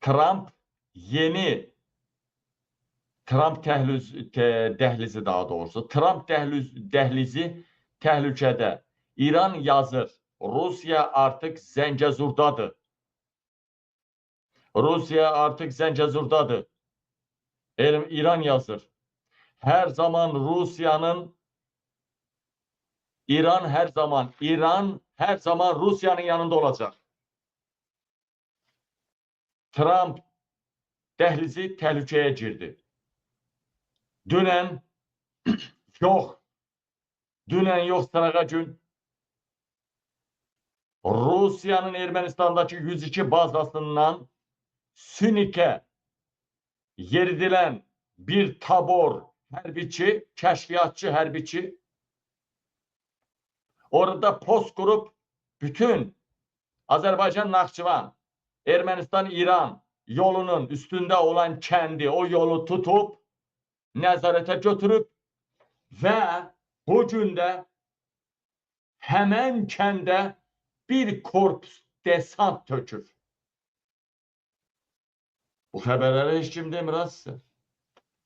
Trump yeni Trump dəhlizi daha doğrusu Trump dəhlizi təhlükədə. İran yazır. Rusiya artıq Zəngəzurdadır. Rusiya artıq Zəngəzurdadır. İran yazır. Hər zaman Rusiyanın İran hər zaman Rusiyanın yanında olacaq. Trump dəhlizi təhlükəyə girdi. Dünən yox, sırağa gün Rusiyanın Ermənistandakı 102 bazasından Sünikə yeridilən bir tabor hərbiçi, kəşfiyyatçı hərbiçi orada post qurub bütün Azərbaycan, Naxçıvan, Ermənistan, İran yolunun üstündə olan kəndi, o yolu tutub nəzarətə götürüb və bu gün də həmən kəndə bir korpus desant tökür. Bu xəbərləri heç kim demir ha sizə.